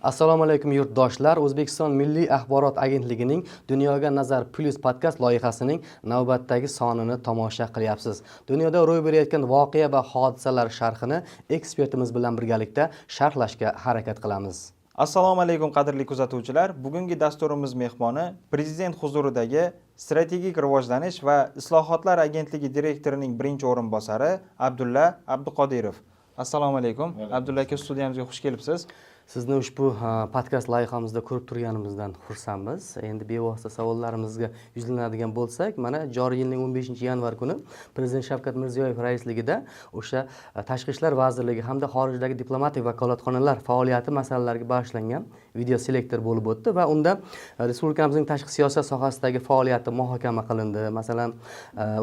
Assalomu alaykum, yurtdoshlar! O'zbekiston Milliy axborot agentligining "Dunyoga nazar plyus" podkast loyihasining navbatdagi sonini tomosha qilyapsiz. Dunyoda ro'y berayotgan voqea va hodisalar sharhini ekspertimiz bilan birgalikda sharhlashga harakat qilamiz. Assalomu alaykum, qadrli kuzatuvchilar! Bugungi dasturimiz mehmoni Prezident huzuridagi Strategik rivojlanish va islohotlar agentligi direktorining birinchi o'rinbosari Abdulla Abduqodirov. Assalomu alaykum, Abdulla aka, studiyamizga xush kelibsiz. Sizni ushbu podkast loyihamizda ko'rib turganimizdan xursandmiz. Endi bevosita savollarimizga yuzlanadigan bo'lsak, mana joriy yilning 15-yanvar kuni Prezident Shavkat Mirziyoyev raisligida o'sha Tashqi ishlar vazirligi hamda xorijdagi diplomatik vakolatxonalar faoliyati masalalariga bag'ishlangan video selektor bo'lib o'tdi va unda respublikamizning tashqi siyosat sohasidagi faoliyati muhokama qilindi. Masalan,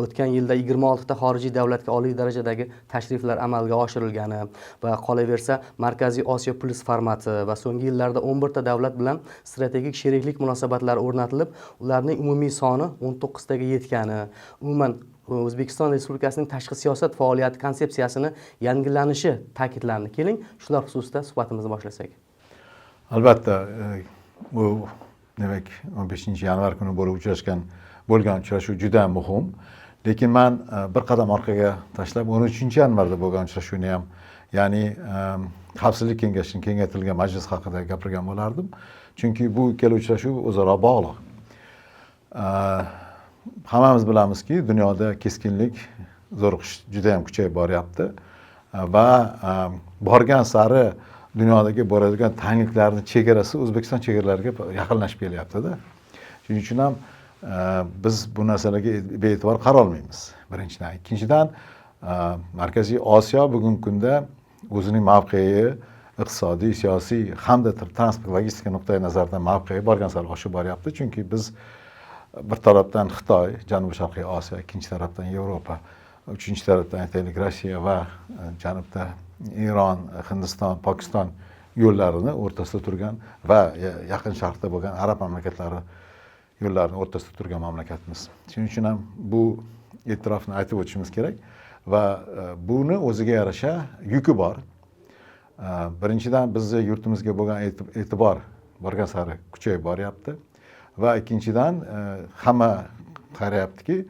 o'tgan yilda 26 ta xorijiy davlatga oliy darajadagi tashriflar amalga oshirilgani va qolaversa, Markaziy Osiyo plyus formati va so'nggi yillarda 11 ta davlat bilan strategik sheriklik munosabatlari o'rnatilib, ularning umumiy soni 19 taga yetgani, umuman, O'zbekiston Respublikasining tashqi siyosat faoliyati konsepsiyasini yangilanishi ta'kidlandi. Keling, shular xususida suhbatimizni boshlasak. Albatta, bu, demak, 15-yanvar kuni bo'lib uchrashgan bo'lgan uchrashuv juda muhim, lekin man bir qadam orqaga tashlab, 13-yanvarda bo'lgan uchrashuvni ham, ya'ni Xavfsizlik kengashining kengaytirilgan majlisi haqida gapirgan bo'lardim, chunki bu ikkala uchrashuv o'zaro bog'liq. Hammamiz bilamizki, dunyoda keskinlik, zo'riqish juda yam kuchayib boryapti va borgan sari dunyodagi boradigan tangliklarni chegarasi O'zbekiston chegaralariga yaqinlashib kelyaptida. Shuning uchun ham biz bu narsalarga bee'tibor qarolmaymiz, birinchidan. Ikkinchidan, Markaziy Osiyo bugungi kunda o'zining mavqei, iqtisodiy, siyosiy hamda transport logistika nuqtai nazaridan mavqei borgan sari oshib boryapti, chunki biz bir tarafdan Xitoy, Janubi Sharqiy Osiyo, ikkinchi tarafdan Yevropa, uchinchi tarafdan, aytaylik, Rossiya va janubda Eron, Hindiston, Pokiston yo'llarini o'rtasida turgan va Yaqin Sharqda bo'lgan arab mamlakatlari yo'llarini o'rtasida turgan mamlakatmiz. Shuning uchun ham bu e'tirofni aytib o'tishimiz kerak va buni o'ziga yarasha yuki bor. Birinchidan, bizni yurtimizga bo'lgan e'tibor borgan sari kuchayib boryapti va ikkinchidan, hamma qarayaptiki,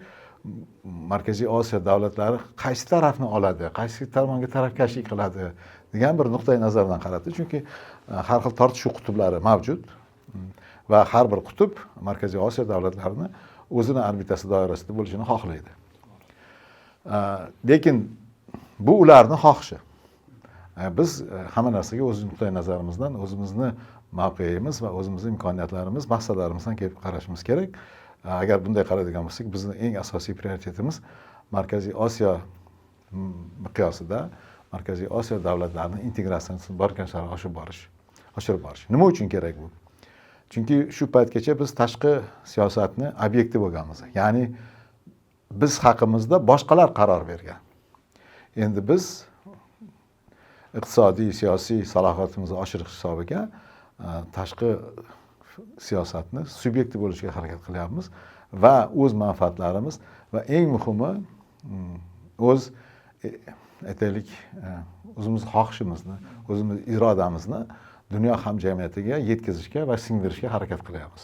Markaziy Osiyo davlatlari qaysi tarafni oladi, qaysi tomonga tarafkashlik qiladi degan bir nuqtai nazardan qaradi, chunki har xil tortishuv qutublari mavjud va har bir qutb Markaziy Osiyo davlatlarini o'zini orbitasi doirasida bo'lishini xohlaydi. Lekin bu ularni xohishi. Biz hamma narsaga o'z nuqtai nazarimizdan, o'zimizni mavqeimiz va o'zimizni imkoniyatlarimiz, maqsadlarimizdan kelib qarashimiz kerak. Agar bunday qaraydigan bo'lsak, bizni eng asosiy prioritetimiz Markaziy Osiyo miqyosida Markaziy Osiyo davlatlarini integratsiyasini borgan sari oshib borish, oshirib borish. Nima uchun kerak bu? Chunki shu paytgacha biz tashqi siyosatni obyekti bo'lganmiz, ya'ni biz haqimizda boshqalar qaror bergan. Endi biz iqtisodiy, siyosiy salohiyatimizni oshirish hisobiga tashqi siyosatni subyekti bo'lishga harakat qilyapmiz va o'z manfaatlarimiz va eng muhimi, o'z aytaylik, o'zimiz xohishimizni, o'zimiz irodamizni dunyo hamjamiyatiga yetkazishga va singdirishga harakat qilyapmiz.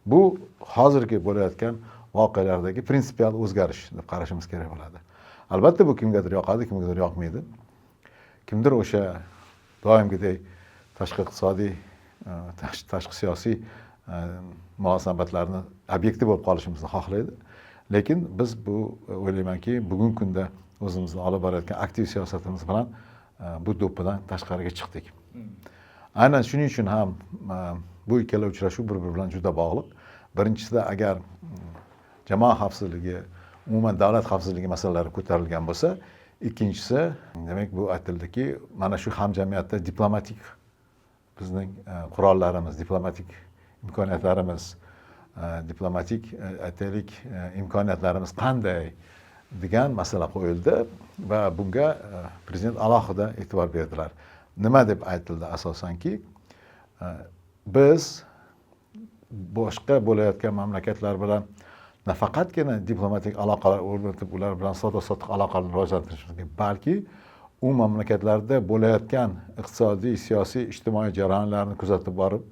Bu hozirgi bo'layotgan voqealardagi prinsipial o'zgarish deb qarashimiz kerak bo'ladi. Albatta, bu kimgadir yoqadi, kimgadir yoqmaydi. Kimdir o'sha doimgidek tashqi iqtisodiy, tashqi siyosiy munosabatlarni obyekti bo'lib qolishimizni xohlaydi, lekin biz bu o'ylaymanki, bugungi kunda o'zimizni olib borayotgan aktiv siyosatimiz bilan bu do'ppidan tashqariga chiqdik. Aynan shuning uchun ham bu ikkala uchrashuv bir biri bilan juda bog'liq. Birinchisida agar jamoa xavfsizligi, umuman davlat xavfsizligi masalalari ko'tarilgan bo'lsa, ikkinchisi, demak, bu aytildiki, mana shu hamjamiyatda diplomatik bizning qurollarimiz, diplomatik imkoniyatlarimiz, diplomatik, aytaylik, imkoniyatlarimiz qanday degan masala qo'yildi va bunga prezident alohida e'tibor berdilar. Nima deb aytildi asosanki, biz boshqa bo'layotgan mamlakatlar bilan nafaqatgina diplomatik aloqalar o'rnatib, ular bilan savdo sotiq aloqalarini rivojlantirishimiz kerak, balki u mamlakatlarda bo'layotgan iqtisodiy, siyosiy, ijtimoiy jarayonlarni kuzatib borib,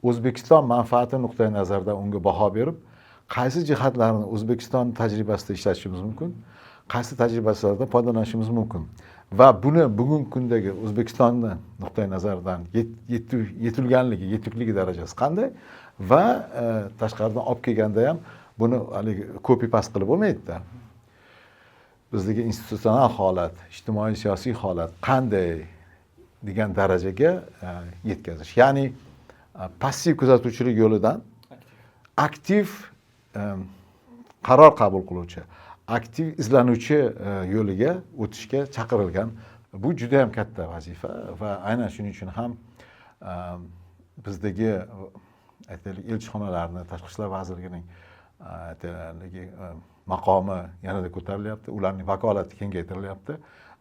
O'zbekiston manfaati nuqtai nazaridan unga baho berib, qaysi jihatlarini O'zbekiston tajribasida ishlatishimiz mumkin, qaysi tajribalardan foydalanishimiz mumkin va buni bugungi kundagi O'zbekistonni nuqtai nazaridan yetilganligi, yetukligi darajasi qanday va tashqaridan olib kelganda ham buni haligi copy paste qilib bo'lmaydida. Bizdagi institutsional holat, ijtimoiy siyosiy holat qanday degan darajaga yetkazish. Ya'ni passiv kuzatuvchilik yo'lidan aktiv qaror qabul qiluvchi, aktiv izlanuvchi yo'liga o'tishga chaqirilgan. Bu juda ham katta vazifa va aynan shuning uchun ham bizdagi, aytaylik, elchixonalarni, Tashqi ishlar vazirligining, aytaylik, maqomi yanada ko'tarilyapti, ularning vakolati kengaytirilyapti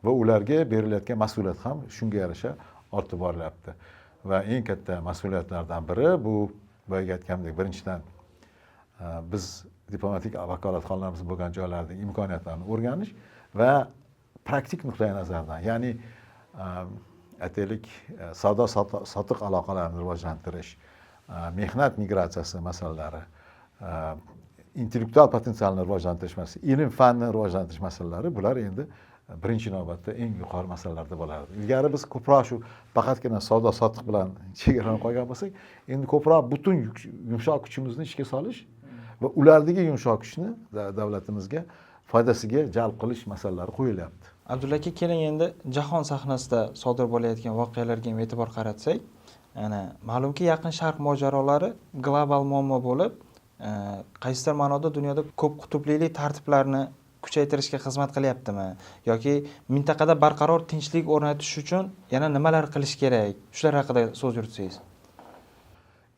va ularga berilayotgan mas'uliyat ham shunga yarasha ortib borilyapti. Va eng katta mas'uliyatlardan biri bu, boyagi aytganimdek, birinchidan, biz diplomatik vakolatxonalarimiz bo'lgan joylardagi imkoniyatlarni o'rganish va praktik nuqtai nazardan, ya'ni aytaylik, savdo sotiq aloqalarini rivojlantirish, mehnat migratsiyasi masalalari, intellektual potensialni rivojlantirish masalalari, ilm fanni rivojlantirish masalalari, bular endi birinchi navbatda eng yuqori masalalarda bo'lardi. Ilgari biz ko'proq shu faqatgina savdo sotiq bilan chegaralanib qolgan bo'lsak, endi ko'proq butun yumshoq kuchimizni ishga solish va ulardagi yumshoq kuchni davlatimizga foydasiga jalb qilish masalalari qo'yilyapti. Abdulla aka, keling, endi jahon sahnasida sodir bo'layotgan voqealarga ham e'tibor qaratsak. Ana, ma'lumki, Yaqin Sharq mojarolari global muammo bo'lib, qaysidir ma'noda dunyoda ko'p qutblilik tartiblarini kuchaytirishga xizmat qilyaptimi yoki mintaqada barqaror tinchlik o'rnatish uchun yana nimalar qilish kerak, shular haqida so'z yuritsangiz.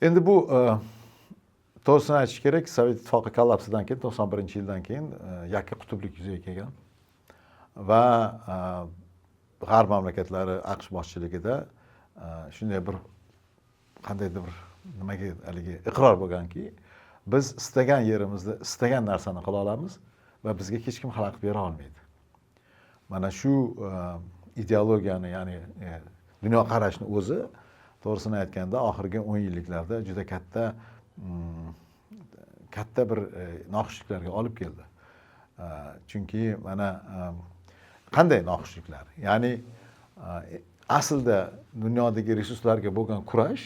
Endi bu, to'g'risini aytish kerak, Sovet Ittifoqi kollapsidan keyin, 91-yildan keyin yakka qutblik yuzaga kelgan va g'arb mamlakatlari, AQSh boshchiligida shunday bir qandaydir bir nimaga, haligi iqror bo'lganki, biz istagan yerimizda istagan narsani qila olamiz va bizga hech kim xalaqit bera olmaydi. Mana shu ideologiyani, ya'ni dunyoqarashni o'zi, to'g'risini aytganda, oxirgi 10 yilliklarda juda katta bir noxushliklarga olib keldi. Chunki mana qanday noxushliklar, ya'ni aslida dunyodagi resurslarga bo'lgan kurash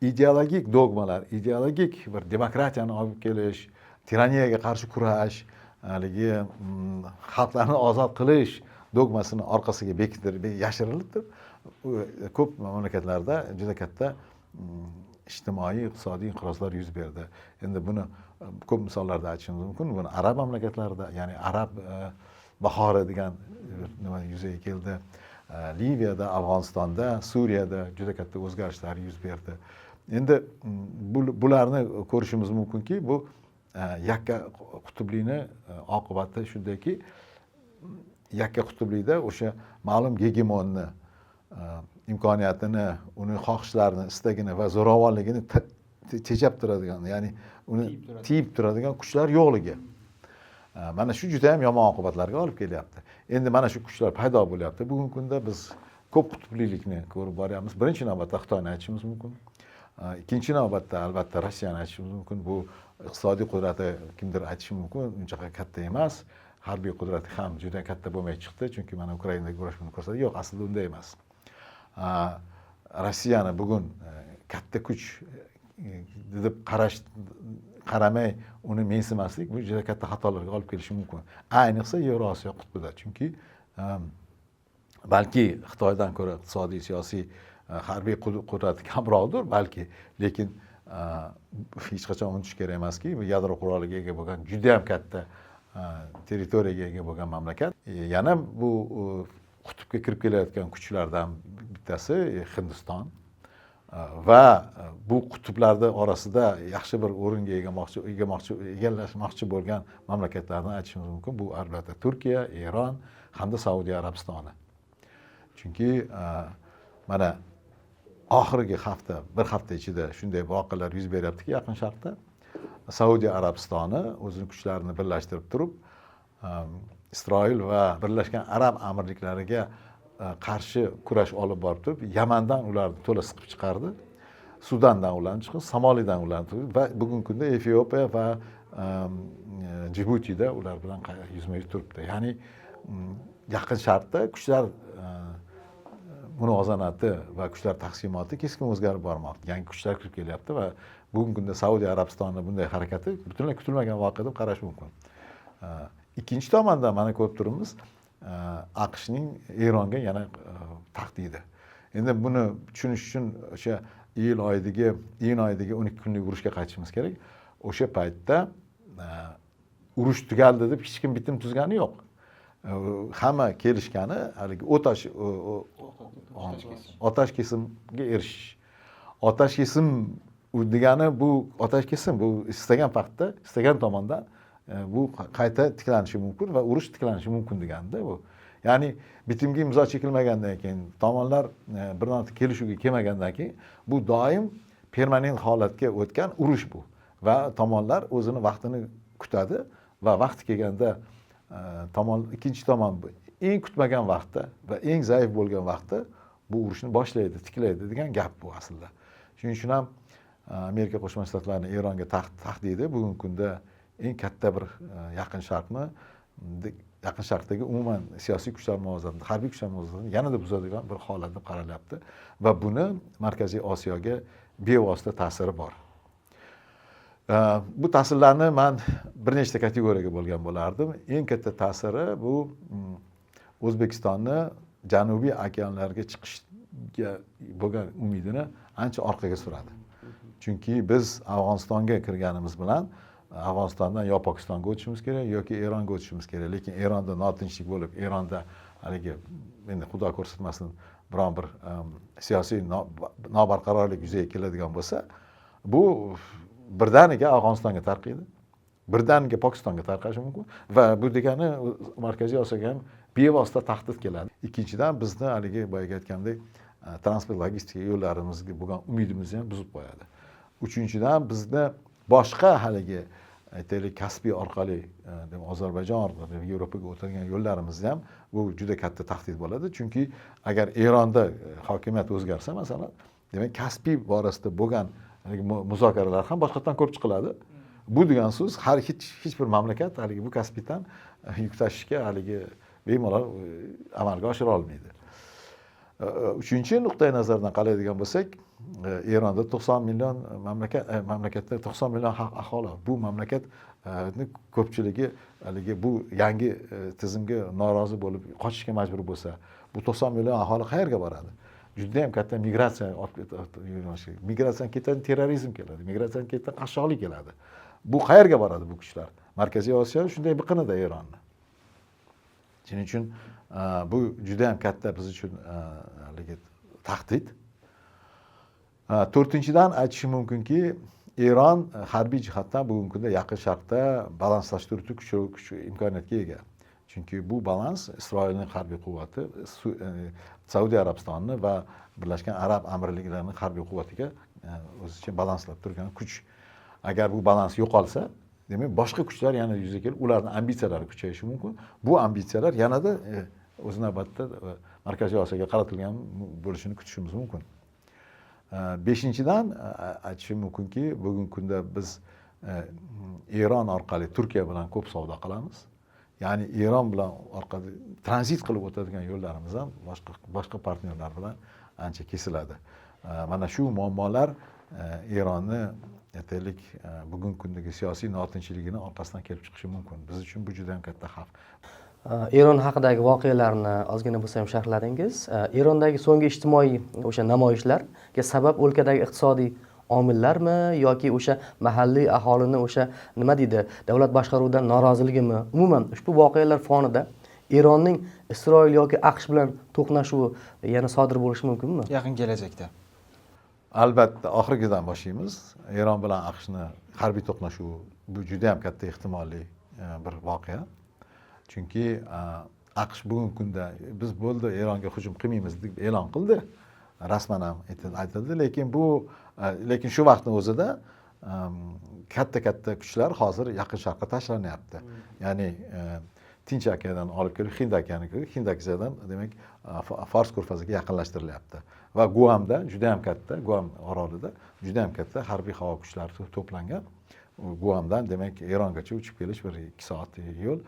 ideologik dogmalar, ideologik bir demokratiyani olib kelish, tiraniyaga qarshi kurash, haligi xalqlarni ozod qilish dogmasini orqasiga bekitirib, yashirilib turib, ko'p mamlakatlarda juda katta ijtimoiy, iqtisodiy inqirozlar yuz berdi. Endi buni ko'p misollarda aytishimiz mumkin. Buni arab mamlakatlarida, ya'ni arab bahori degan nima yuzaga keldi. Liviyada, Afg'onistonda, Suriyada juda katta o'zgarishlar yuz berdi. Endi bularni ko'rishimiz mumkinki, bu yakka qutblikni oqibati shundaki, yakka qutblikda o'sha ma'lum gegemonni imkoniyatini, uni xohishlarini, istagini va zo'ravonligini tejab turadigan, ya'ni uni tiyib turadigan kuchlar yo'qligi. Mana shu juda ham yomon oqibatlarga olib kelyapti. Endi mana shu kuchlar paydo bo'lyapti. Bugungi kunda biz ko'p qutblilikni ko'rib boryapmiz. Birinchi navbatda Xitoyni aytishimiz mumkin. Ikkinchi navbatda, albatta, Rossiyani aytishimiz mumkin. Bu iqtisodiy qudrati, kimdir aytishi mumkin, unchaqa katta emas, harbiy qudrati ham juda katta bo'lmay chiqdi, chunki mana Ukrainadagi urush buni ko'rsatdi. Yo'q, aslida unday emas. Rossiyani bugun katta kuch deb qaramay, uni mensimaslik, bu juda katta xatolarga olib kelishi mumkin, ayniqsa Yevrosiyo qutbida. Chunki balki Xitoydan ko'ra iqtisodiy, siyosiy, harbiy qudrati kamroqdir balki, lekin hech qachon unutish kerak emaski, bu yadro quroliga ega bo'lgan, juda yam katta territoriyaga ega bo'lgan mamlakat. Yana bu qutbga kirib kelayotgan kuchlardan bittasi Hindiston va bu qutblarni orasida yaxshi bir o'ringa egallashmoqchi bo'lgan mamlakatlarni aytishimiz mumkin. Bu, albatta, Turkiya, Eron hamda Saudiya Arabistoni. Chunki mana oxirgi hafta, bir hafta ichida shunday voqealar yuz beryaptiki, Yaqin Sharqda Saudiya Arabistoni o'zini kuchlarini birlashtirib turib, Isroil va Birlashgan Arab Amirliklariga qarshi kurash olib borib turib, Yamandan ularni to'la siqib chiqardi, Sudandan ularni chiqib, Somalidan ularni va bugungi kunda Efiopiya va Jibutida ular bilan yuzma-yuz turibdi. Ya'ni Yaqin Sharqda kuchlar muvozanati va kuchlar taqsimoti keskin o'zgarib bormoqda. Yangi kuchlar kirib kelyapti va bugungi kunda Saudiya Arabistoni bunday harakati butunlay kutilmagan voqea deb qarash mumkin. Ikkinchi tomondan mana ko'rib turibmiz, AQShning Eronga yana tahdidi. Endi buni tushunish uchun o'sha iyun oyidagi 12 kunlik urushga qaytishimiz kerak. O'sha paytda urush tugaldi deb hech kim bitim tuzgani yo'q. Hamma kelishgani haligi otash kesimga erishish. Otash kesim degani bu otash kesim, bu istagan vaqtda, istagan tomondan bu qayta tiklanishi mumkin va urush tiklanishi mumkin deganda bu. Ya'ni bitimga imzo chekilmagandan keyin, tomonlar bir marta kelishuvga kelmagandan keyin bu doim permanent holatga o'tgan urush bu. Va tomonlar o'zini vaqtini kutadi va vaqti kelganda ikkinchi tomon eng kutmagan vaqtda va eng zaif bo'lgan vaqtda bu urushni boshlaydi, tiklaydi degan gap bu aslida. Shuning uchun ham Amerika Qo'shma Shtatlarining Eronga tahdidi bugungi kunda eng katta bir Yaqin Sharqni, Yaqin Sharqdagi umuman siyosiy kuchlar muvozanatini, harbiy kuchlar muvozanatini yanada buzadigan bir holat deb qaralyapti va buni Markaziy Osiyoga bevosita ta'siri bor. Bu ta'sirlarni men bir nechta kategoriyaga bo'lgan bo'lardim. Eng katta ta'siri bu O'zbekistonni Janubiy okeanlarga chiqishga bo'lgan umidini ancha orqaga suradi. Chunki biz Afg'onistonga kirganimiz bilan Afg'onistondan yo Pokistonga o'tishimiz kerak yoki Eronga o'tishimiz kerak. Lekin Eronda notinchlik bo'lib, Eronda haligi endi Xudo ko'rsatmasin biron bir siyosiy nobarqarorlik yuzaga keladigan bo'lsa, bu birdaniga Afg'onistonga tarqaydi, birdaniga Pokistonga tarqashi mumkin va bu degani Markaziy Osiyoga ham bevosita tahdid keladi. Ikkinchidan bizni haligi boyagi aytgandek transport logistika yo'llarimizga bo'lgan umidimizni ham buzib qo'yadi. Uchinchidan bizni boshqa haligi aytaylik Kaspiy orqali, Ozarbayjon orqali Yevropaga o'tadigan yo'llarimizni ham bu juda katta tahdid bo'ladi. Chunki agar Eronda hokimiyat o'zgarsa masalan, demak Kaspiy borasida bo'lgan haligi muzokaralar ham boshqatdan ko'rib chiqiladi. Bu degan so'z har hech bir mamlakat haligi bu Kaspiydan yuk tashishga haligi bemalol amalga oshira olmaydi. Uchinchi nuqtai nazardan qaraydigan bo'lsak, Eronda 90 million mamlakatda 90 million aholi. Bu mamlakatni ko'pchiligi haligi bu yangi tizimga norozi bo'lib qochishga majbur bo'lsa, bu 90 million aholi qayerga boradi? Juda ham katta migratsiya olib ketadi. Migratsiyadan keyin terrorizm keladi, migratsiyadan keyin qashshoqlik keladi. Bu qayerga boradi bu kuchlar? Markaziy Osiyo shunday biqinida Eronni. Shuning uchun bu juda ham katta biz uchun haligi tahdid. To'rtinchidan aytishim mumkinki, Eron harbiy jihatdan bugungi kunda Yaqin Sharqda balanslashtiruvchi kuch imkoniyatga ega. Chunki bu balans Isroilning harbiy quvvati, Saudiya Arabistoni va Birlashgan Arab Amirliklarining harbiy quvvatiga o'zicha balanslab turgan kuch. Agar bu balans yo'qolsa, demak boshqa kuchlar yana yuzaga kelib, ularning ambitsiyalari kuchayishi mumkin. Bu ambitsiyalar yanada o'z navbatida Markaziy Osiyoga qaratilgan bo'lishini kutishimiz mumkin. Beshinchidan aytishim mumkinki, bugungi kunda biz Eron orqali Turkiya bilan ko'p savdo qilamiz. Ya'ni Eron bilan orqali tranzit qilib o'tadigan yo'llarimiz ham boshqa partnyorlar bilan ancha kesiladi. Mana shu muammolar Eronni aytaylik bugungi kundagi siyosiy notinchligini orqasidan kelib chiqishi mumkin. Biz uchun bu juda ham katta xavf. Eron haqidagi voqealarni ozgina bo'lsa ham sharhladingiz. Erondagi so'nggi ijtimoiy o'sha namoyishlarga sabab o'lkadagi iqtisodiy omillarmi yoki o'sha mahalliy aholini o'sha nima deydi davlat boshqaruvidan noroziligimi? Umuman ushbu voqealar fonida Eronning Isroil yoki AQSh bilan to'qnashuvi yana sodir bo'lishi mumkinmi? Yaqin kelajakda. Albatta, oxirgidan boshlaymiz. Eron bilan AQShni harbiy to'qnashuvi bu juda ham katta ehtimolli bir voqea. Chunki AQSh bugungi kunda biz bo'ldi Eronga hujum qilmaymiz deb e'lon qildi. Rasman ham aytildi, lekin lekin shu vaqtning o'zida katta-katta kuchlar hozir Yaqin Sharqqa tashlanyapti. Ya'ni Tinch okeandan olib kelib Hind okeaniga, Hind okeanidan demak Fors ko'rfaziga yaqinlashtirilyapti. Va Guamda juda ham katta, Guam orolida juda ham katta harbiy havo kuchlari to'plangan. Guamdan demak Erongacha uchib kelish 1-2 soat yo'l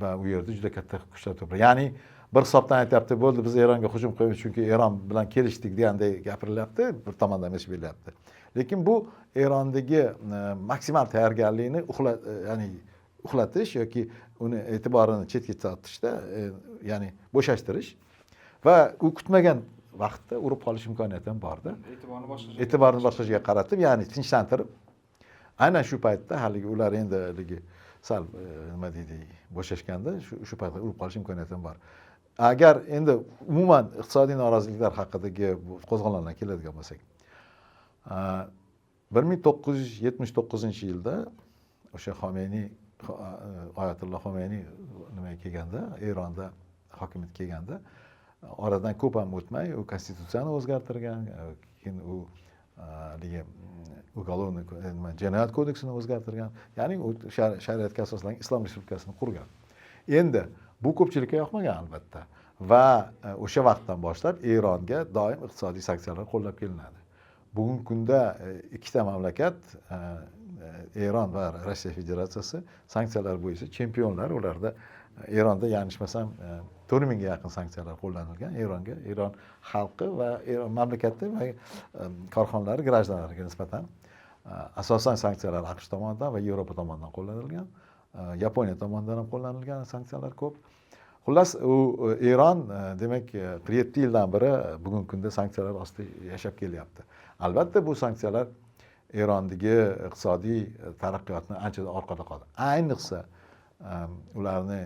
va u yerda juda katta kuchlar to'plangan. Ya'ni bir hisobdan aytyapti, bo'ldi, biz Eronga hujum qilamiz, chunki Eron bilan kelishdik deganday gapirilyapti, bir tomondan ish berilyapti. Lekin bu Erondagi maksimal tayyorgarlikni ya'ni uxlatish yoki uni e'tiborini chetga tortishda, ya'ni bo'shashtirish va u kutmagan vaqtda urib qolish imkoniyati ham borda. E'tiborni boshqa joyga qaratib, ya'ni tinchlantirib, aynan shu paytda haligi ular endi haligi sal nima deydi, bo'shashganda shu paytda urib qolish imkoniyati ham bor. Agar endi umuman iqtisodiy noroziliklar haqidagi qo'zg'olonlar keladigan bo'lsak, 1979-yilda o'sha Xomeyniy, Oyatulloh Xomeyniy nimaga kelganda, Eronda hokimiyatga kelganda, oradan ko'p ham o'tmay u konstitutsiyani o'zgartirgan, keyin u haligi уголовный jinoyat kodeksini o'zgartirgan, ya'ni u shariatga asoslangan Islom respublikasini qurgan. Endi bu ko'pchilikka yoqmagan albatta va o'sha vaqtdan boshlab Eronga doim iqtisodiy sanksiyalar qo'llab kelinadi. Bugungi kunda ikkita mamlakat, Eron va Rossiya Federatsiyasi sanksiyalar bo'yicha chempionlar. Ularda Eronda yanglishmasam 4000 ga yaqin sanksiyalar qo'llanilgan Eronga, Eron xalqi va Eron mamlakati va korxonalari grajdanlariga nisbatan asosan sanksiyalar AQSh tomonidan va Yevropa tomonidan qo'llanilgan, Yaponiya tomonidan ham qo'llanilgan sanksiyalar ko'p. Xullas, u Eron demak 47 yildan beri bugungi kunda sanksiyalar ostida yashab kelyapti. Albatta bu sanksiyalar Erondagi iqtisodiy taraqqiyotni ancha orqada qoldi. Ayniqsa ularni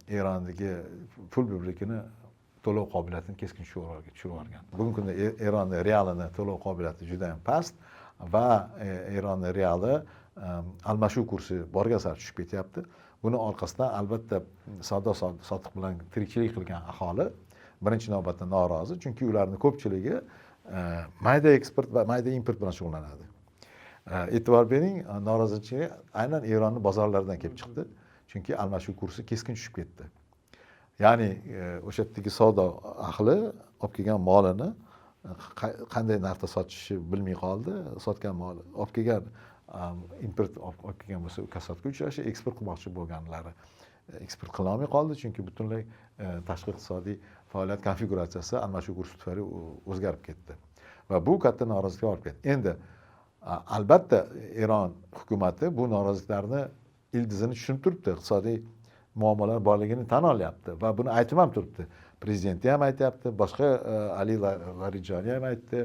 Erondagi pul birligini to'lov qobiliyatini keskin tushirib yuborgan. Bugungi kunda Eronni realini to'lov qobiliyati juda ham past va Eronni reali almashuv kursi borgan sari tushib ketyapti. Buni orqasidan albatta savdo sotiq bilan tirikchilik qilgan aholi birinchi navbatda norozi, chunki ularning ko'pchiligi mayda eksport va mayda import bilan shug'ullanadi. E'tibor bering, norozichilik aynan Eronni bozorlaridan kelib chiqdi, chunki almashuv kursi keskin tushib ketdi. Ya'ni o'sha yerdagi savdo ahli olib kelgan molini qanday narxda sotishni bilmay qoldi. Sotgan moli olib kelgan import olib kelgan bo'lsa, u kasodga uchrashi, eksport qilmoqchi bo'lganlari eksport qilolmay qoldi, chunki butunlay tashqi iqtisodiy faoliyat konfiguratsiyasi almashuv kursi tufayli o'zgarib ketdi va bu katta norozilikka olib keldi. Endi albatta Eron hukumati bu noroziliklarni ildizini tushunib turibdi, iqtisodiy muammolar borligini tan olyapti va buni aytib ham turibdi. Prezidenti ham aytyapti, boshqa Ali Larijoni ham aytdi,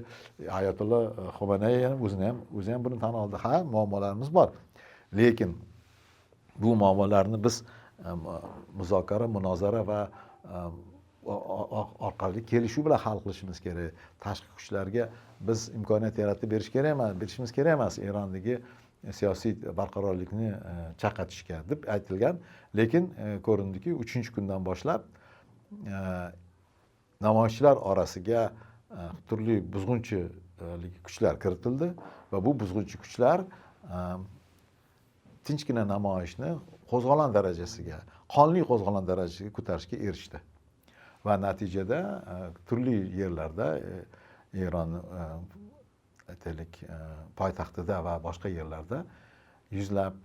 Ayatolloh Xomeney ham o'zi ham buni tan oldi. Ha, muammolarimiz bor. Lekin bu muammolarni biz muzokara, munozara va orqali kelishuv bilan hal qilishimiz kerak. Tashqi kuchlarga biz imkoniyat yaratib berish kerak emas, berishimiz kerak emas Erondagi siyosiy barqarorlikni chaqatishga deb aytilgan. Lekin ko'rindiki, 3-kundan boshlab namoyishchilar orasiga turli buzg'unchi kuchlar kiritildi va bu buzg'unchi kuchlar tinchgina namoyishni qo'zg'olon darajasiga, qonli qo'zg'olon darajasiga ko'tarishga erishdi. Va natijada turli yerlarda Eron aytaylik poytaxtida va boshqa yerlarda yuzlab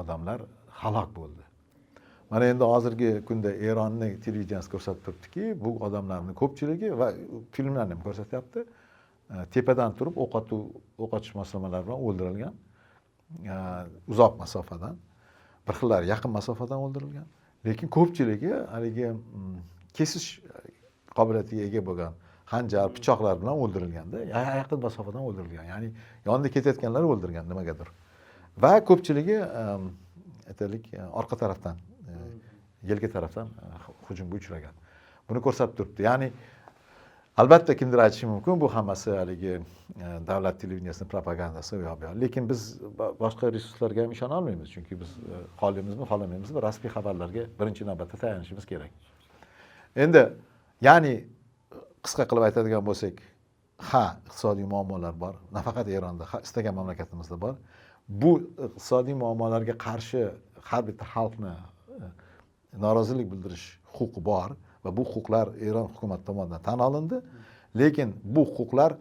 odamlar halok bo'ldi. Mana endi hozirgi kunda Eronni televideniyasi ko'rsatib turibdiki, bu odamlarning ko'pchiligi va filmlarni ham ko'rsatyapti, tepadan turib o'q otish moslamalari bilan o'ldirilgan, uzoq masofadan, bir xillari yaqin masofadan o'ldirilgan, lekin ko'pchiligi haligi kesish qobiliyatiga ega bo'lgan xanjar, pichoqlar bilan o'ldirilganda, yaqin masofadan o'ldirilgan, ya'ni yonida ketayotganlar o'ldirgan nimagadir. Va ko'pchiligi aytaylik orqa tarafdan, yelka tarafdan hujumga uchragan. Buni ko'rsatib turibdi. Ya'ni albatta kimdir aytishi mumkin, bu hammasi haligi davlat televideniyasining propagandasi u yoq bu yoq. Lekin biz boshqa resurslarga ham ishona olmaymiz, chunki biz xohlaymizmi, xohlamaymizmi, rasmiy xabarlarga birinchi navbatda tayanishimiz kerak. Endi, ya'ni qisqa qilib aytadigan bo'lsak, ha, iqtisodiy muammolar bor, nafaqat Eronda, istagan mamlakatimizda bor. Bu iqtisodiy muammolarga qarshi har bitta xalqni Norozilik bildirish huquqi bor va bu huquqlar Eron hukumati tomonidan tan olindi. Lekin bu huquqlar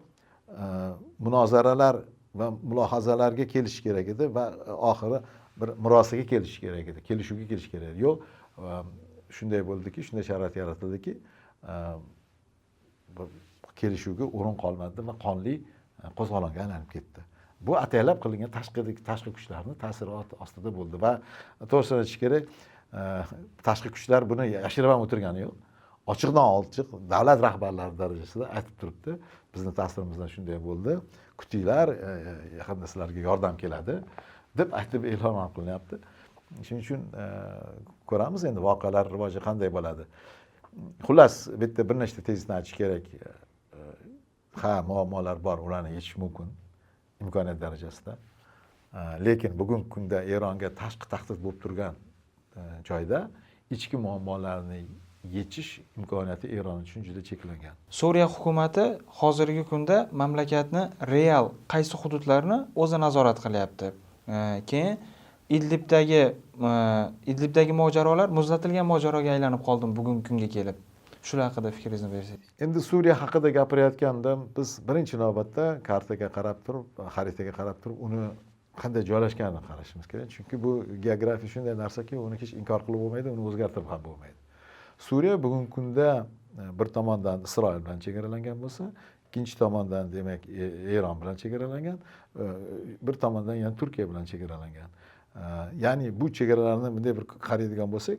munozaralar va mulohazalarga kelishi kerak edi va oxiri bir murosaga kelishi kerak edi, kelishuvga kelish kerak edi. Yo'q, shunday bo'ldiki, shunday sharoit yaratildiki, kelishuvga o'rin qolmadi va qonli qo'zg'olonga aylanib ketdi. Bu ataylab qilingan tashqi kuchlarning ta'siri ostida bo'ldi va to'g'risini aytish kerak, tashqi kuchlar buni yashirib ham o'tirgani yo'q. Ochiqdan ochiq davlat rahbarlari darajasida aytib turibdi, bizni ta'sirimizdan shunday bo'ldi, kutinglar, yaqinda sizlarga yordam keladi deb aytib e'lon ham qilinyapti. Shuning uchun ko'ramiz endi voqealar rivoji qanday bo'ladi. Xullas, bu yerda bir nechta tezisni aytish kerak. Ha, muammolar bor, ularni yechish mumkin imkoniyat darajasida. Lekin bugungi kunda Eronga tashqi tahdid bo'lib turgan joyda ichki muammolarni yechish imkoniyati Eron uchun juda cheklangan. Suriya hukumati hozirgi kunda mamlakatni real qaysi hududlarni o'zi nazorat qilyapti? Keyin Idlibdagi mojarolar muzlatilgan mojaroga aylanib qoldi bugungi kunga kelib. Shular haqida fikringizni bersangiz. Endi Suriya haqida gapirayotganda biz birinchi navbatda kartaga qarab turib, xaritaga qarab turib, uni qanday joylashganini qarashimiz kerak. Chunki bu geografiya shunday narsaki, uni hech inkor qilib bo'lmaydi, uni o'zgartirib ham bo'lmaydi. Suriya bugungi kunda bir tomondan Isroil bilan chegaralangan bo'lsa, ikkinchi tomondan demak Eron bilan chegaralangan, bir tomondan yana Turkiya bilan chegaralangan. Ya'ni bu chegaralarni bunday bir qaraydigan bo'lsak,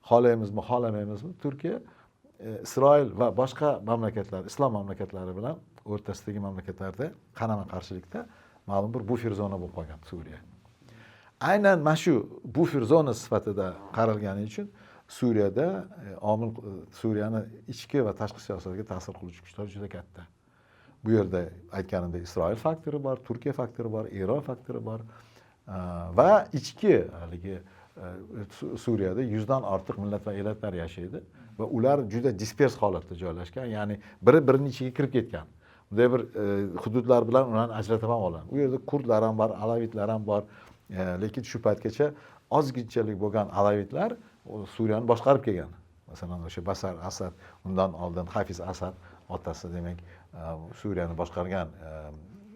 xohlaymizmi, xohlamaymizmi, Turkiya Isroil va boshqa mamlakatlar, islom mamlakatlari bilan o'rtasidagi mamlakatlarda qarama-qarshilikda ma'lum bir bufer zona bo'lib qolgan Suriya. Aynan mana shu bufer zona sifatida qaralgani uchun Suriyada omil Suriyani ichki va tashqi siyosatiga ta'sir qiluvchi kuchlar juda katta. Bu yerda aytganimdek Isroil faktori bor, Turkiya faktori bor, Eron faktori bor va ichki haligi Suriyada 100 dan ortiq millat va elatlar yashaydi va ular juda dispers holatda joylashgan, ya'ni biri birining ichiga kirib ketgan. Bunday bir hududlar bilan ularni ajratib ham oladi. U yerda kurdlar ham bor, alavitlar ham bor. Lekin shu paytgacha ozginchalik bo'lgan alavitlar Suriyani boshqarib kelgan. Masalan, o'sha Bashar Asad, undan oldin Hafiz Asad otasi, demak, Suriyani boshqargan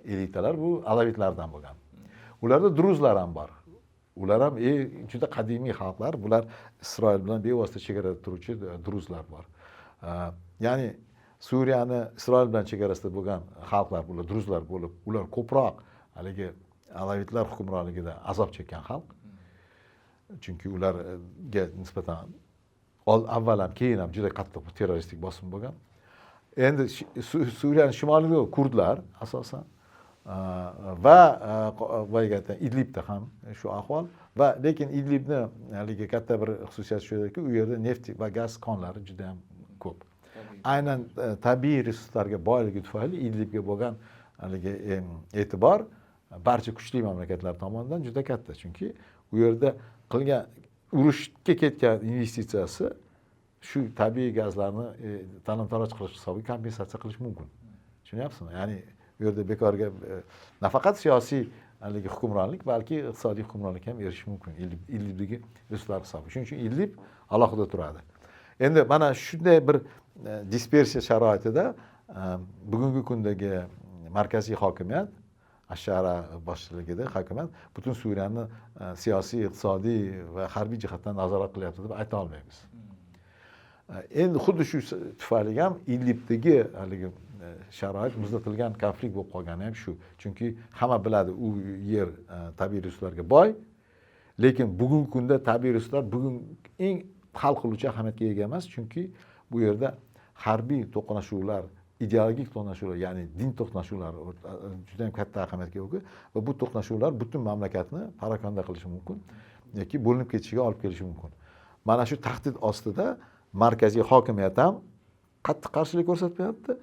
elitalar bu alavitlardan bo'lgan. Ularda druzlar ham bor. Ular ham juda qadimiy xalqlar. Bular Isroil bilan bevosita chegarada turuvchi druzlar bor. Ya'ni Suriyani Isroil bilan chegarasida bo'lgan xalqlar, bular druzlar bo'lib, ular ko'proq haligi alavitlar hukmronligida azob chekkan xalq. Chunki ularga nisbatan avval ham, keyin ham juda qattiq terroristik bosim bo'lgan. Endi Suriyaning shimolida kurdlar asosan va boyagi aytgan Idlibda ham shu ahvol va lekin Idlibni haligi katta bir xususiyati shundaki, u yerda neft va gaz konlari juda ham ko'p. Aynan tabiiy resurslarga boyligi tufayli Idlibga bo'lgan haligi e'tibor barcha kuchli mamlakatlar tomonidan juda katta. Chunki u yerda qilgan urushga ketgan investitsiyasi shu tabiiy gazlarni talon-taroj qilish hisobiga kompensatsiya qilish mumkin. Tushunyapsizmi? Ya'ni u yerda bekorga nafaqat siyosiy haligi hukmronlik, balki iqtisodiy hukmronlik ham erishish mumkin Idlibdagi resurslar hisobiga. Shuning uchun Idlib alohida turadi. Endi mana shunday bir dispersiya sharoitida bugungi kundagi markaziy hokimiyat, Ashara boshchiligida hokimiyat butun Suriyani siyosiy, iqtisodiy va harbiy jihatdan nazorat qilyapti deb ayta olmaymiz. Endi xuddi shu tufayli ham Idlibdagi haligi sharoit muzlatilgan konflikt bo'lib qolgani ham shu. Chunki hamma biladi, u yer tabiiy resurslarga boy, lekin bugungi kunda tabiiy resurslar bugun eng hal qiluvchi ahamiyatga ega emas, chunki bu yerda harbiy to'qnashuvlar, ideologik to'qnashuvlar, ya'ni din to'qnashuvlari juda ham katta ahamiyatga ega va bu to'qnashuvlar butun mamlakatni parokanda qilishi mumkin yoki bo'linib ketishiga olib kelishi mumkin. Mana shu tahdid ostida markaziy hokimiyat ham qattiq qarshilik ko'rsatmayapti.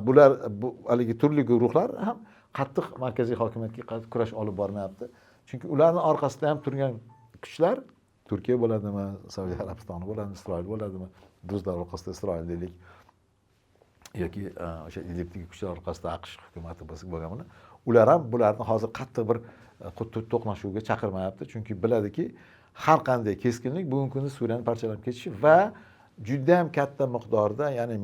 Bular, bu haligi turli guruhlar ham qattiq markaziy hokimiyatga qarshi kurash olib bormayapti. Chunki ularning orqasida ham turgan kuchlar Turkiya bo'ladimi, Saudiya Arabistoni bo'ladimi, Isroil bo'ladimi, druzlar orqasida Isroil deylik yoki o'sha Idlibdagi kuchlar orqasida AQSh hukumati bo'lgan bilan, ular ham bularni hozir qattiq bir to'qnashuvga chaqirmayapti, chunki biladiki, Har qanday keskinlik bugungi kunda Suriyani parchalab ketishi va juda ham katta miqdorda, ya'ni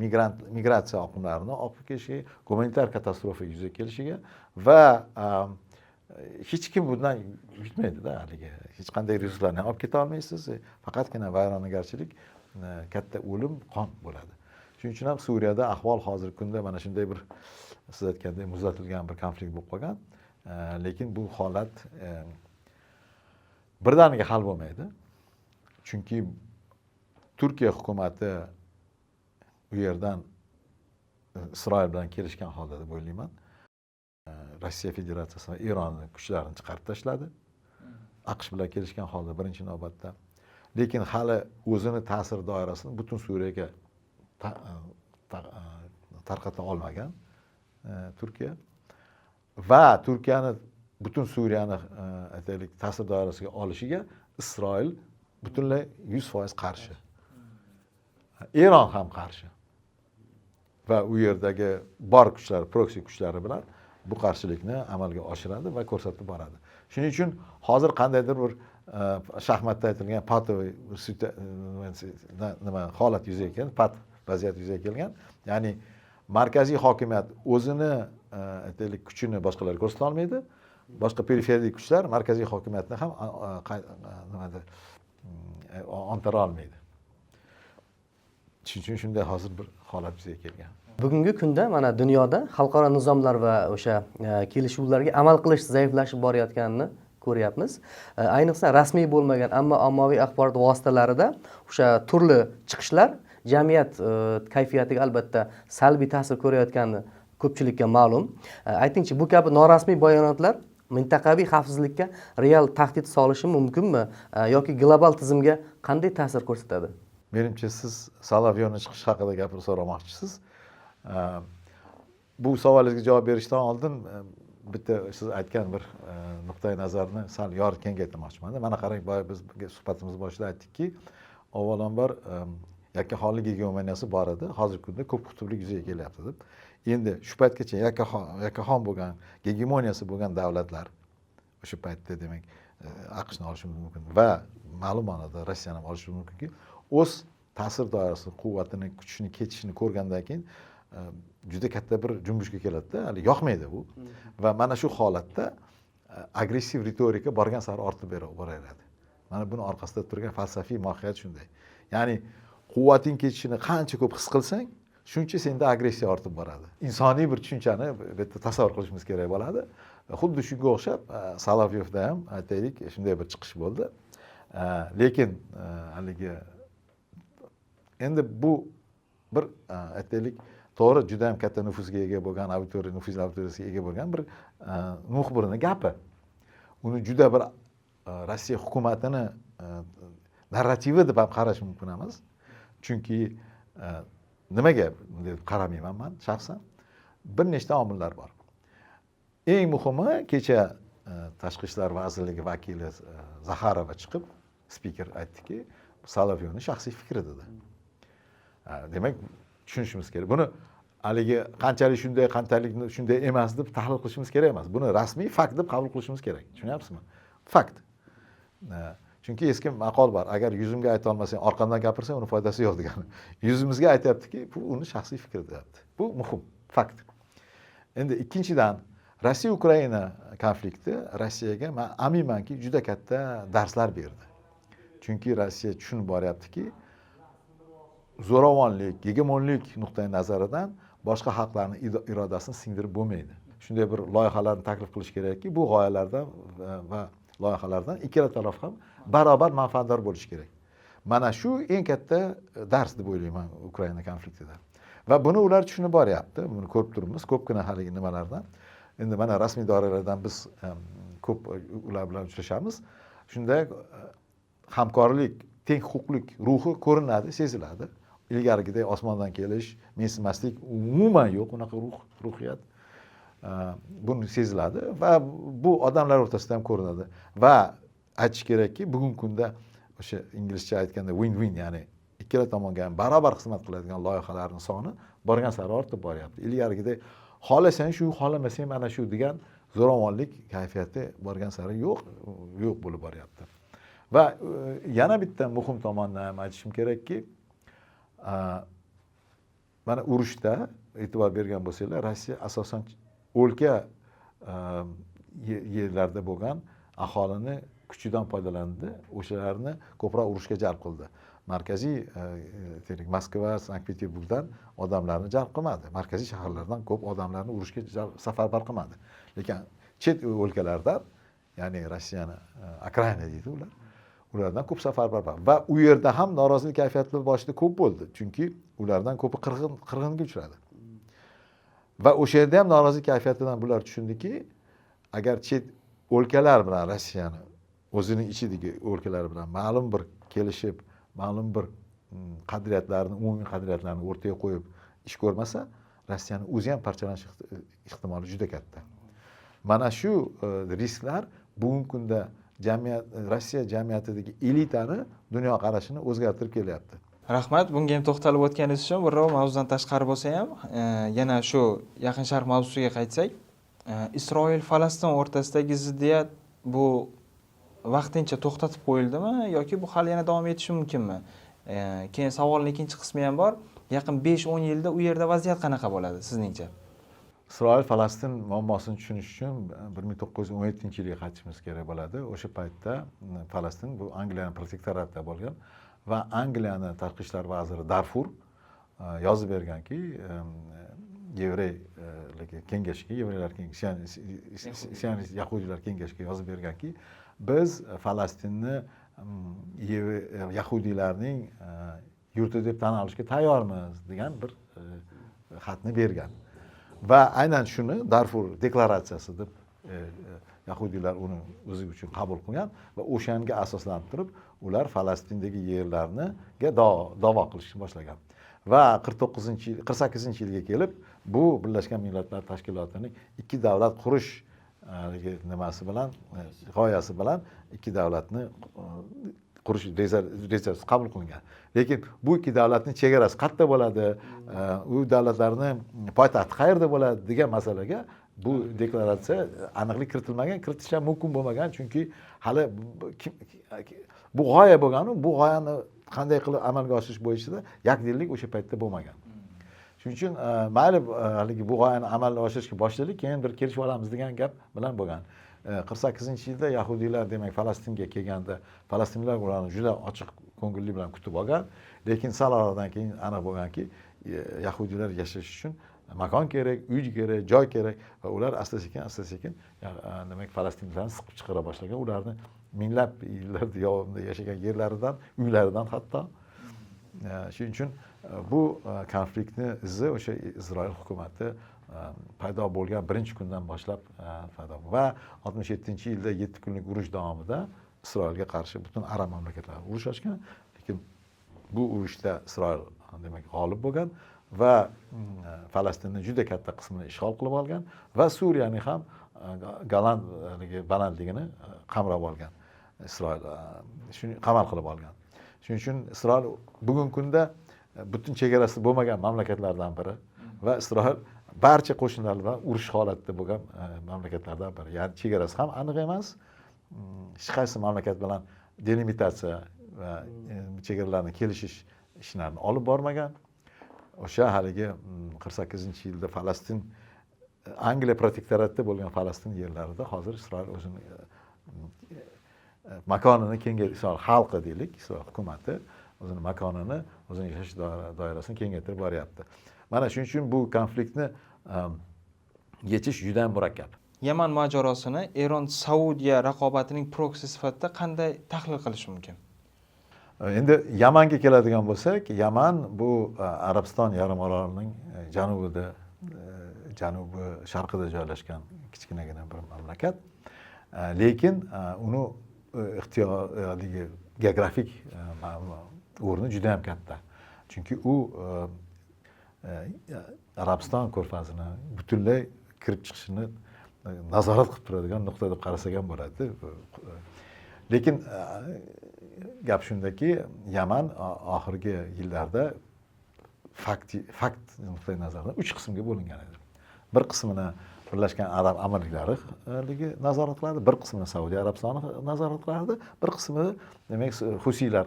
migratsiya oqimlarini olib kelishiga, gumanitar katastrofa yuzaga kelishiga va hech kim bundan yutmaydida, haligi hech qanday resurslarni olib keta olmaysiz, faqatgina vayronagarchilik, katta o'lim, qon bo'ladi. Shuning uchun ham Suriyada ahvol hozirgi kunda mana shunday bir, siz aytgandek, muzlatilgan bir konflikt bo'lib qolgan. Lekin bu holat birdaniga hal bo'lmaydi, chunki Turkiya hukumati u yerdan Isroil bilan kelishgan holda deb o'ylayman, Rossiya Federatsiyasi va Eronni kuchlarini chiqarib tashladi, AQSh bilan kelishgan holda birinchi navbatda. Lekin hali o'zini ta'sir doirasini butun Suriyaga tarqata olmagan Turkiya va Turkiyani butun Suriyani, aytaylik, ta'sir doirasiga olishiga Isroil butunlay 100% qarshi, Eron ham qarshi va u yerdagi bor kuchlar, proksi kuchlari bilan bu qarshilikni amalga oshiradi va ko'rsatib boradi. Shuning uchun hozir qandaydir bir shaxmatda aytilgan патовый nima holat yuzaga kelgan, pat vaziyat yuzaga kelgan. Ya'ni markaziy hokimiyat o'zini, aytaylik, kuchini boshqalarga ko'rsata olmaydi, boshqa periferik kuchlar markaziy hokimiyatni ham nimadir ontara olmaydi. Shuning uchun shunday hozir bir holat yuzaga kelgan. Bugungi kunda mana dunyoda xalqaro nizomlar va o'sha kelishuvlarga amal qilish zaiflashib borayotganini ko'ryapmiz. Ayniqsa rasmiy bo'lmagan, ammo ommaviy axborot vositalarida o'sha turli chiqishlar jamiyat kayfiyatiga albatta salbiy ta'sir ko'rayotgani ko'pchilikka ma'lum. Aytingchi, bu kabi norasmiy bayonotlar mintaqaviy xavfsizlikka real tahdid solishi mumkinmi yoki global tizimga qanday ta'sir ko'rsatadi? Menimcha, siz Solovyovni chiqishi haqida gapirib so'ramoqchisiz. Bu savolingizga javob berishdan oldin bitta siz aytgan bir nuqtai nazarni sal yorib kengaytirmoqchiman. Mana qarang, boya biz suhbatimiz boshida aytdikki, avvalambor yakkaxonlik gegemoniyasi bor edi, hozirgi kunda ko'p qutblik yuzaga kelyapti deb. Endi shu paytgacha yakkaxon bo'lgan, gegemoniyasi bo'lgan davlatlar o'sha paytda, demak, AQShni olishimiz mumkin va ma'lum ma'noda Rossiyani ham olishimiz mumkinki, o'z ta'sir doirasini, quvvatini, kuchini ketishini ko'rgandan keyin juda katta bir junbushga keladida, hali yoqmaydi bu. Va mana shu holatda agressiv ritorika borgan sari ortib boraveradi. Mana buni orqasida turgan falsafiy mohiyat shunday. Ya'ni quvvating ketishini qancha ko'p his qilsang, shuncha senda agressiya ortib boradi. Insoniy bir tushunchani bu yerda tasavvur qilishimiz kerak bo'ladi. Xuddi shunga o'xshab Solovyovda ham, aytaylik, shunday bir chiqish bo'ldi. Lekin haligi endi bu bir, aytaylik, to'g'ri, juda ham katta nufuzga ega bo'lgan auditoriya, nufuzli auditoriyasiga ega bo'lgan bir muxbirni gapi. Uni juda bir Rossiya hukumatini narrativi deb ham qarash mumkin emas. Chunki nimaga bunday deb qaramayman man shaxsan? Bir nechta omillar bor. Eng muhimi, kecha Tashqi ishlar vazirligi vakili Zaxarova chiqib, spiker aytdiki, Solovyovni shaxsiy fikri dedi. Demak, tushunishimiz kerak. Buni haligi qanchalik shunday, qanchalik shunday emas deb tahlil qilishimiz kerak emas. Buni rasmiy fakt deb qabul qilishimiz kerak. Tushunyapsizmi? Fakt. Chunki eski maqol bor, agar yuzimga ayta olmasang, orqamdan gapirsang, uni foydasi yo'q degani. Yuzimizga aytyaptiki, bu uni shaxsiy fikri deyapti. Bu muhim fakt. Endi ikkinchidan, Rossiya Ukraina konflikti Rossiyaga, man aminmanki, juda katta darslar berdi. Chunki Rossiya tushunib boryaptiki, zo'ravonlik, gegemonlik nuqtai nazaridan boshqa xalqlarni irodasini singdirib bo'lmaydi. Shunday bir loyihalarni taklif qilish kerakki, bu g'oyalardan va loyihalardan ikkala taraf ham barobar manfaatdor bo'lishi kerak. Mana shu eng katta dars deb o'ylayman Ukraina konfliktida. Va buni ular tushunib boryapti. Buni ko'rib turibmiz ko'pgina haligi nimalardan. Endi mana rasmiy doiralardan biz ko'p ular bilan uchrashamiz. Shunda hamkorlik, teng huquqlik ruhi ko'rinadi, seziladi. Ilgarigidek osmondan kelish, mensimaslik umuman yo'q, unaqa ruh, ruhiyat. Buni seziladi va bu odamlar o'rtasida ham ko'rinadi. Va aytish kerakki, bugungi kunda o'sha inglizcha aytganda win-win, ya'ni ikkala tomonga ham barobar xizmat qiladigan loyihalarning soni borgan sari ortib boryapti. Ilgarigidek xohlasang shu, xohlamasang mana shu degan zo'ravonlik kayfiyati borgan sari yo'q, yo'q bo'lib boryapti. Va yana bitta muhim tomonni ham aytishim kerakki, mana urushda e'tibor bergan bo'lsanglar, Rossiya asosan o'lka yerlarda bo'lgan aholini kuchidan foydalandi, o'shalarni ko'proq urushga jalb qildi. Markaziy Moskva, Sankt-Peterburgdan odamlarni jalb qilmadi. Markaziy shaharlardan ko'p odamlarni urushga safarbar qilmadi. Lekin chet o'lkalardan, ya'ni Rossiyani окраина deydi ular, ulardan ko'p safarbar va u yerda ham norozilik kayfiyati boshida ko'p bo'ldi, chunki ulardan ko'pi qirg'inga uchradi. Va o'sha yerda ham norozilik kayfiyatidan bular tushundiki, agar chet o'lkalar bilan Rossiyani o'zining ichidagi o'lkalar bilan ma'lum bir kelishib, ma'lum bir qadriyatlarni, umumiy qadriyatlarni o'rtaga qo'yib ish ko'rmasa, Rossiyani o'zi ham parchalanish ehtimoli juda katta. Mana shu risklar bugungi kunda Rossiya jamiyatidagi elitani dunyoqarashini o'zgartirib kelyapti. Rahmat, bunga ham to'xtalib o'tganingiz uchun. Birov mavzudan tashqari bo'lsa ham, yana shu Yaqin Sharq mavzusiga qaytsak, Isroil Falastin o'rtasidagi ziddiyat bu vaqtincha to'xtatib qo'yildimi yoki bu hali yana davom etishi mumkinmi? Keyin savolning ikkinchi qismi ham bor. Yaqin 5-10 yilda u yerda vaziyat qanaqa bo'ladi sizningcha? Isroil Falastin muammosini tushunish uchun 1917-yilga qaytishimiz kerak bo'ladi. O'sha paytda Falastin bu Angliyani protektoratida bo'lgan va Angliyani tashqi ishlar vaziri Darfur yozib berganki, yevrey kengashiga, yevreylar kengashi, yahudiylar kengashiga yozib berganki, biz Falastinni yahudiylarning yurti deb tan olishga tayyormiz degan bir xatni bergan. Va aynan shuni Darfur deklaratsiyasi deb yahudiylar uni o'zi uchun qabul qilgan va o'shanga asoslanib turib ular Falastindagi yerlarniga da'vo qilishni boshlagan. Va 48-yilga kelib bu Birlashgan Millatlar Tashkilotining ikki davlat qurish nimasi bilan, g'oyasi bilan ikki davlatni qurish rejasi qabul qilingan. Lekin bu ikki davlatning chegarasi qayerda bo'ladi, u davlatlarning poytaxti qayerda bo'ladi degan masalaga bu deklaratsiya aniqlik kiritilmagan, kiritish ham mumkin bo'lmagan, chunki hali bu g'oya bo'lganu, bu g'oyani qanday qilib amalga oshirish bo'yicha yakdillik o'sha paytda bo'lmagan. Shuning uchun mayli haligi bu g'oyani amalga oshirishga boshlaylik, keyin bir kelishib olamiz degan gap bilan bo'lgan. 48-yilda yahudiylar demak Falastinga kelganda falastinlar ularni juda ochiq ko'ngillik bilan kutib olgan, lekin sal oradan keyin aniq bo'lganki, yahudiylar yashash uchun makon kerak, uy kerak, joy kerak va ular asta-sekin demak falastinliklarni siqib chiqara boshlagan. Ularni minglab yillar davomida yashagan yerlaridan, uylaridan hatto. Shuning uchun bu konfliktni izi o'sha Isroil hukumati paydo bo'lgan birinchi kundan boshlab paydo bo'ldi. Va 67-yilda 7 kunlik urush davomida Isroilga qarshi butun arab mamlakatlari urush ochgan, lekin bu urushda Isroil demak g'olib bo'lgan va Falastinning juda katta qismini ishg'ol qilib olgan va Suriyaning ham Golan balandligini qamrab olgan. Isroil shuni qamal qilib olgan. Shuning uchun Isroil bugungi kunda butun chegarasi bo'lmagan mamlakatlardan biri va Isroil barcha qo'shnilar bilan urush holatida bo'lgan mamlakatlardan biri. Ya'ni chegarasi ham aniq emas, hech qaysi mamlakat bilan delimitatsiya va chegaralarni kelishish ishlarini olib bormagan. O'sha haligi 48-yilda Falastin Angliya protektoratida bo'lgan Falastin yerlarida hozir Isroil o'zini makonini kengaytirib, Isroil xalqi deylik, Isroil hukumati o'zini makonini, o'zini yashash doirasini kengaytirib boryapti. Mana shuning uchun bu konfliktni yechish juda ham murakkab. Yaman mojarosini Eron Saudiya raqobatining proksi sifatida qanday tahlil qilish mumkin? Endi Yamanga keladigan bo'lsak, Yaman bu Arabiston yarim orolining janubida, janubi sharqida joylashgan kichkinagina bir mamlakat. Lekin uni ixtiyorligi geografik o'rni juda ham katta. Chunki u Arabiston ko'rfazini butunlay kirib chiqishini nazorat qilib turadigan nuqta deb qarasak ham bo'ladi. Lekin gap shundaki, Yaman oxirgi yillarda fakt nuqtai nazaridan 3 qismga bo'lingan edi. Bir qismini Birlashgan Arab Amirliklari ligi nazorat qilardi, bir qismini Saudiya Arabistoni nazorat qilardi, bir qismini demak Husiylar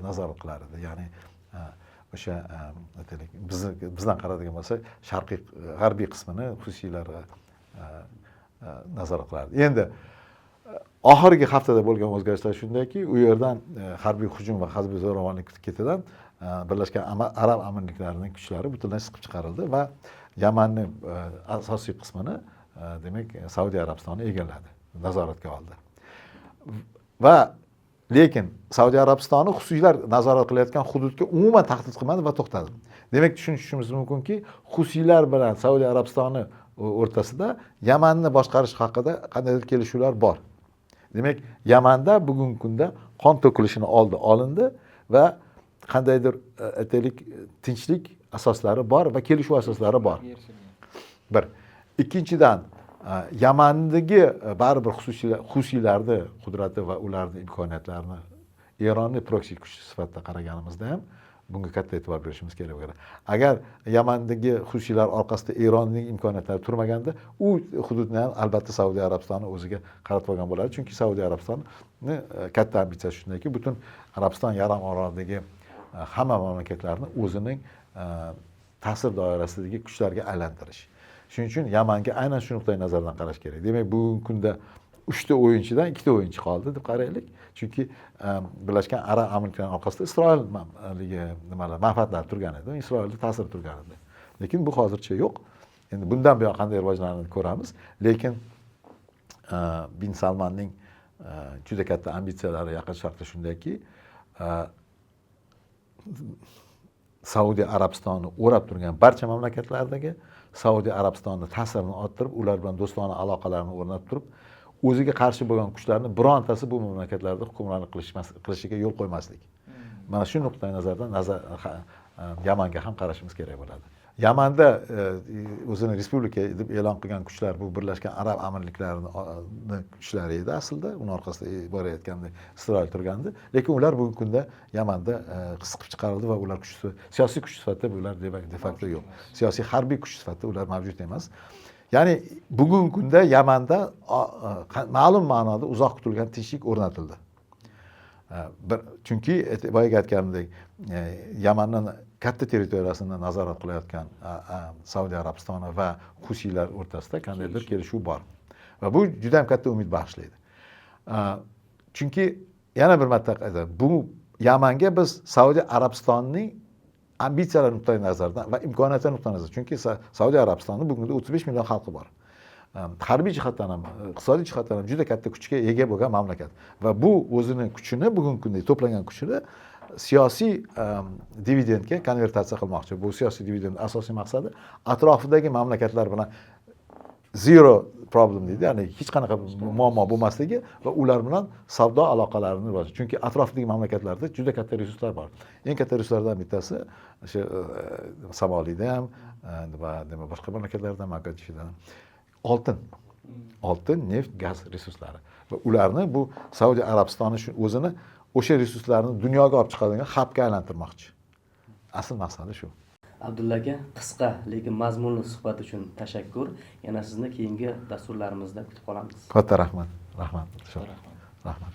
nazorat qilar edi. Ya'ni o'sha aytaylik, bizni bizdan qaraydigan bo'lsak, sharqiy, g'arbiy qismini Husiylar nazorat qilardi. Endi oxirgi haftada bo'lgan o'zgarishlar shundayki, u yerdan harbiy hujum va harbiy zo'ravonlik ketidan Birlashgan Arab Amirliklarining kuchlari butunlay siqib chiqarildi va Yamanni asosiy qismini demak Saudiya Arabistoni egalladi, nazoratga oldi. Va lekin Saudiya Arabistoni Husiylar nazorat qilayotgan hududga umuman tahdid qilmadi va to'xtadi. Demak, tushunishimiz mumkinki, Husiylar bilan Saudiya Arabistoni o'rtasida Yamanni boshqarish haqida qandaydir kelishuvlar bor. Demak, Yamanda bugungi kunda qon to'kilishini oldi olindi va qandaydir aytaylik, tinchlik asoslari bor va kelishuv asoslari bor. Bir. Ikkinchidan, Yamandagi baribir Husiylarni qudrati va ularni imkoniyatlarini Eronni proksi kuch sifatida qaraganimizda ham bunga katta e'tibor berishimiz kerak bo'ladi. Agar Yamandagi Husiylar orqasida Eronning imkoniyatlari turmaganda, u hududni ham albatta Saudiya Arabistoni o'ziga qaratib olgan bo'lardi. Chunki Saudiya Arabistoni katta ambitsiyasi shundayki, butun Arabiston yarim orolidagi hamma mamlakatlarni o'zining ta'sir doirasidagi kuchlarga aylantirish. Shuning uchun Yamanga aynan shu nuqtai nazardan qarash kerak. Demak, bugungi kunda 3 ta o'yinchidan 2 ta o'yinchi qoldi deb qaraylik. Chunki Birlashgan Arab Amirliklarining orqasida Isroil haligi nimalar manfaatlari turgan edi, Isroilda ta'siri turgan edi. Lekin bu hozircha yo'q. Endi bundan buyon qanday rivojlanishini ko'ramiz. Lekin Bin Salmonning juda katta ambitsiyalari Yaqin Sharqda shundayki, Saudiya Arabistoni o'rab turgan barcha mamlakatlardagi Saudiya Arabistoni ta'sirini orttirib, ular bilan do'stona aloqalarni o'rnatib turib, o'ziga qarshi bo'lgan kuchlarni birontasi bu mamlakatlarda hukmronlik qilishiga yo'l qo'ymaslik. Mana shu nuqtai nazardan Yamanga ham qarashimiz kerak bo'ladi. Yamanda o'zini respublika deb e'lon qilgan kuchlar bu Birlashgan Arab Amirliklarini kuchlari edi aslida, uni orqasida borayotganda Isroil turgandi. Lekin ular bugungi kunda Yamanda siqib chiqarildi va ular siyosiy kuch sifatida ular de facto yo'q. Siyosiy harbiy kuch sifatida ular mavjud emas. Ya'ni bugungi kunda Yamanda ma'lum ma'noda uzoq kutilgan tinchlik o'rnatildi. Bir, chunki boyagi aytganimdek, Yamanning katta territoriyasini nazorat qilayotgan Saudiya Arabistoni va Husiylar o'rtasida qandaydir kelishuv bor. Va bu juda ham katta umid bag'ishlaydi. Chunki yana bir marta aytaman, bu Yamanga biz Saudiya Arabistonining ambitsiyalari nuqtai nazaridan va imkoniyatlari nuqtai nazaridan, chunki Saudiya Arabistoni bugungi kunda 35 million xalqi bor. Harbiy jihatdan ham, iqtisodiy jihatdan ham juda katta kuchga ega bo'lgan mamlakat. Va bu o'zini kuchini, bugungi kunda to'plagan kuchini siyosiy dividendga konvertatsiya qilmoqchi. Bu siyosiy dividend asosiy maqsadi atrofidagi mamlakatlar bilan zero problem deydi, ya'ni hech qanaqa muammo bo'lmasligi va ular bilan savdo aloqalarini rivojlantirish. Chunki atrofdagi mamlakatlarda juda katta resurslar bor. Eng katta resurslardan bittasi o'sha Somalida ham va nima boshqa mamlakatlarda ham, Mogadishuda ham oltin. Oltin, neft, gaz resurslari. Va ularni bu Saudiya Arabistoni shu o'zini o'sha resurslarni dunyoga olib chiqadigan xabga aylantirmoqchi. Asl maqsadi shu. Abdulla aka, qisqa lekin mazmunli suhbat uchun tashakkur. Yana sizni keyingi dasturlarimizda kutib qolamiz. Katta rahmat. Rahmat. Rahmat.